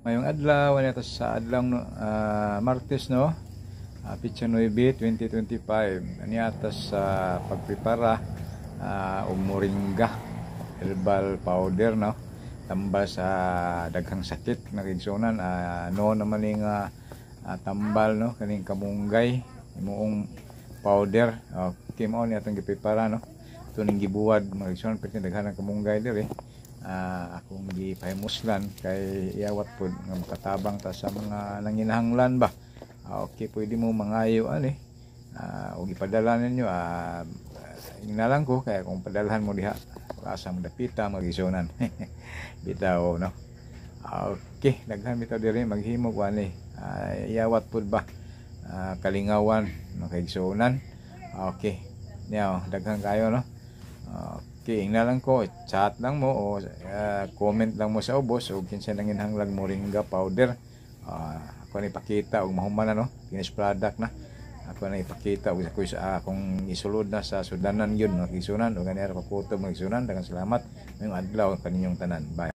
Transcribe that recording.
Maayong adlaw ani sa adlaw, no, Martes, no, petsa 9, 2025. Ani atas sa pagprepara og moringa herbal powder, no, tambal sa daghang sakit, mga kaigsuonan. No naman ning tambal, no, kaning kamunggay imuong powder. Okay, mao ni atong giprepara, no. Ito ning gibuwad, mga kaigsuonan, pero daghan ang kamunggay diri. Akong gipahimuslan kay iyawat pod nga makatabang ta sa mga nanginahanglan ba. Okay, pwede mo mangayo ani og ipadala ninyo. Ingna lang ko kaya kung padalhan mo diha asa mo dapita, mga kaigsuonan, bitaw, no. Okay, daghan bitaw diri maghimo ko ani. Iyawat pud ba, kalingawan, mga kaigsuonan. Okay, niya, oh, daghan kayo, no. Okay, ingna lang ko, chat lang mo o comment lang mo sa ubos o kinsa nanginahanglag moringa powder. Ako na ipakita og mahuman na, no, finished product na. Ako na ipakita og ako sa akong isulod na sa sudanan yun, mga kaigsuonan. O gani ra pakutob, mga kaigsuonan. Daghang salamat. Maayong adlaw kaninyong tanan. Bye.